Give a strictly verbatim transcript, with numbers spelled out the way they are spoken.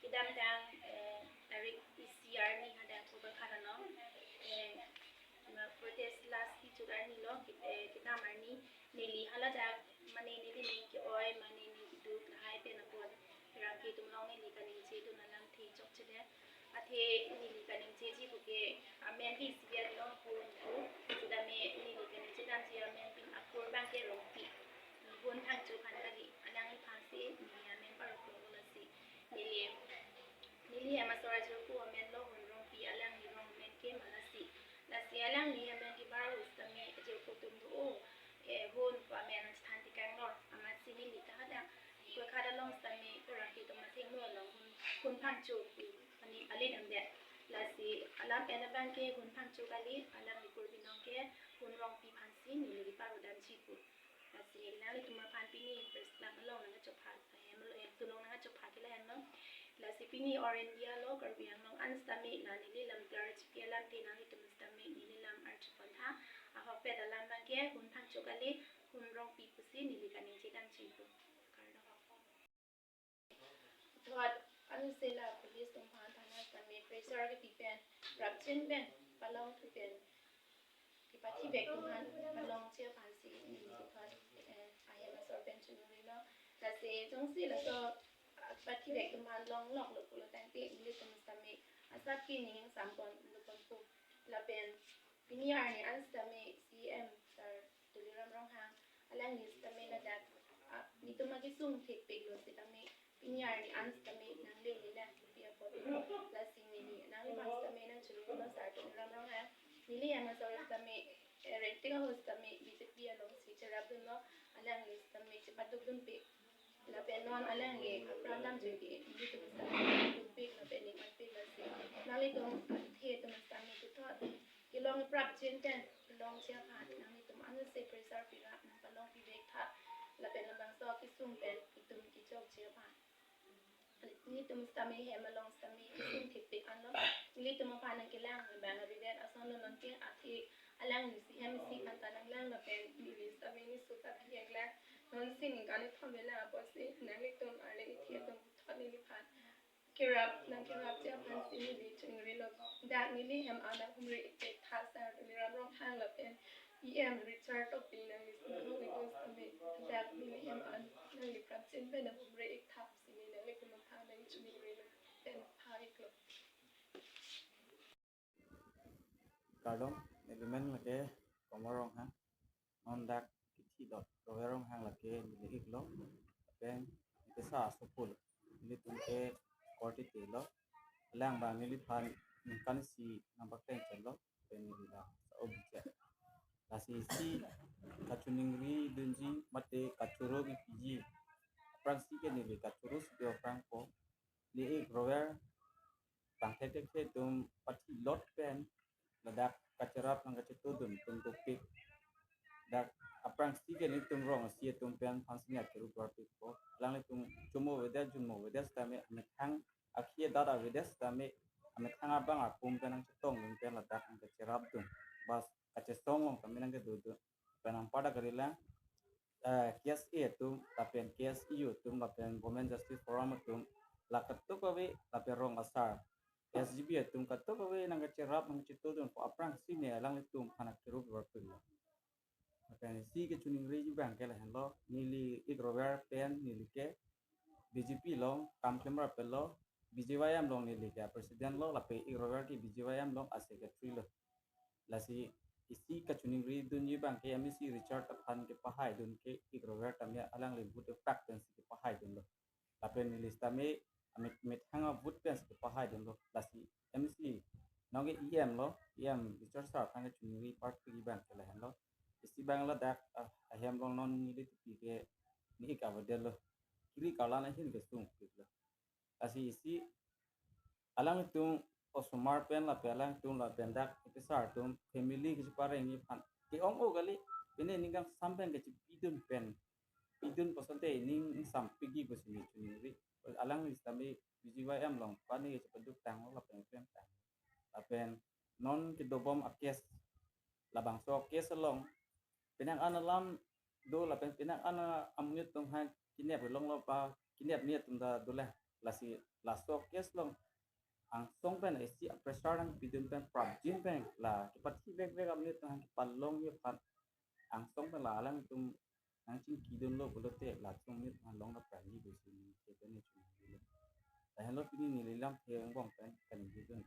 Kedamtang, eh, tarik isi arni hadak Kokakhat along, eh, ma protest last kejut arni lo, ki-, eh, kedam arni neli haladak mane neli ning ke-oi, mane ning keduk lahai pen apot pherangke atum along neli kaningje dun alamthe chokchedet. Athe neli kaningjeji puke amen ke isi along pun pu, sitame neli kaningje damji amen pen akur abang ke Rongpi. Hun Phangcho aphan kali, alangliphan si neli amen parok lo lasi. Neli, neli hem asor ajirpo amen lo Hun Rongpi, alangli rong amen ke Malasi. Lasi alangli amen kebar ahut sitame ajirpo atum do, o, eh, Hun pu amen chethan tekang lo. Amatsi neli ta hadak Kokakhat along sitame pherangke atum athengno along Hun, Hun Phangcho pu pani pale damdet. Lasi alam pen abang ke Hun Phangcho kali, alangli kur binong ke Hun Rongpi aphan si neli paro damji pu. Lasi nanglitum aphan pini press club along nangkachopha, hem along, hem along nangkachopha ke lahenlo. Lasi pini All India lo Karbi Anglong an sitame la neli lam klarchipi alamthe nanglitum sitame neli lam archipon tha. Ahokpet alam abang ke Hun Phangcho kali, Hun Rongpi pusi neli kaningje damji pu. Kardom. Thot ansi la police atum aphan thana sitame pressure kepi pen, prapjin pen, palongthu pen, kepathivek atum aphan palongji aphan si neli kethot, eh, ahem asor pen choningri lo. Lasi jongsi laso, ah, kepathivek atum aphan longlok lo pulo tangte nelitum sitame asap ke ning sampon lupon pu. Lapen pini arni an sitame C M sir Tuliram Ronghang, alangli sitame ladak, ah, netum akesung thekpik lo sitame pini arni an sitame nanglele lang pi apot. Lasi neli nangliphan sitame nangchoningri lo sir Tuliram Ronghang, neli hem asor sitame, eh, renting ahut sitame B J P along si cherap dunlo, alangli sitame chepaduk dunpik. Lapen non alangli apran damjoi ke nelitum sitame dunpik lapen ning manpik. Lasi nanglitum athe atum sitame puthot kelong prapjin pen kelongji aphan nanglitum ansi pressure pira nangpalongpi vek tha. Lapen labangso akesung pen itum kechokji aphan. Nelitum sitame hem along sitame kesung thekpik anlo. Nelitum aphan nangkelang abang avedet ason lo nonke, athe alangli si hem isi aphan ta nanglang lapen neli sitame neso ta bihek lang. Non si ningkan kethom avelang apotsi nanglitum arleng ithe atum puthot neliphan kerap, nangkerapji aphan si neli choningri lo. Dak neli hem an humri ik-ik tha sir Tuliram Ronghang lapen E M Richard Tokbi nangli si nangho itus kami. Dak neli hem an nangli prapjin pen humri ik tha pusi neli nanglitum aphan nangchoningri lo. Pen pha ik lo. Kardom, neli men lake Komor Ronghang. Non dak kithi dot Rover Ronghang lake neli ik lo. Lapen neli sa asopo lo. Nelitum ke korte te lo. Alang abang neliphan ningkan isi nangpakleng chot lo. Pen neli la sa-o bichar. Lasi isi kachoningri dunji mate kachoro kepiji aphrangsi ke neli kachoro si aphrang ko. Neli ik Rover tangthek thekthe atum pathi lot pen ladak kacherap nangkachetodun atum dopik. Dak aphrangsi ke nelitum rong asi atum pen aphansi nangkeruk varpik ko. Alanglitum chomo avedet, junmo avedet sitame amethang akhei adat avedet sitame amethang abang apum pen nangchetongdun pen ladak nangkacherapdun. Bas kachesong along tame nangkedodun. Pen anparta kali lang, eh, K S A atum, lapen K S U atum, lapen Women Justice Forum atum, la katok kave, lapen rong asar, S G B atum katok kave nangkacherap nangchetodun pu aphrangsi ne alanglitum aphan nangkeruk varpik lo. Lapen isi kachoningri abang ke lahenlo, neli ik Rover pen neli ke B J P along kam klemrap lo, B J Y M along neli ke president lo, lapen ik Rover ke B J Y M along a secretary lo. Lasi isi kachoningri dunji abang ke M A C Richard aphan kepahaidun ke ik Rover tame alangli vote eprak pensi kepahaidun lo. Lapen neli sitame amit, amethang avote pensi kepahaidun lo. Lasi M A C nonke E M lo, E M Richard sir aphan kachoningri parpik abang ke lahenlo. Isi abang ladak, ah, ahem along non neli tipi ke neli ik avedet lo. Kiri kalan ahin kesungpik lo. Lasi isi alangtum osomar pen lapen alangtum lapen dak officer atum family kecheparengji aphan ke-ong-o kali, pine ningkan sam pen kechepidun pen, pidun pu asonte ning sampikji pusi neli choningri. Alangli sitame B J Y M along pani kechepaduk tanglo lapen pen tang. Lapen non kedobom a-case, labangso a-case along penang an alam do lapen penang an amonit atum ha kinep longlo pa kinep ni atum ta dolang. Lasi laso case along angsong pen isi pressure nangpidun pen prapjin pen la kepathi vekvek amonit nangkepalongji aphan angsong pen la alangtum nangchingkidunlo pulote latum amonit nang long la prangji pusi neli kepini chunilo. Lahenlo pini neli lamthe angbong pen kaningjedun.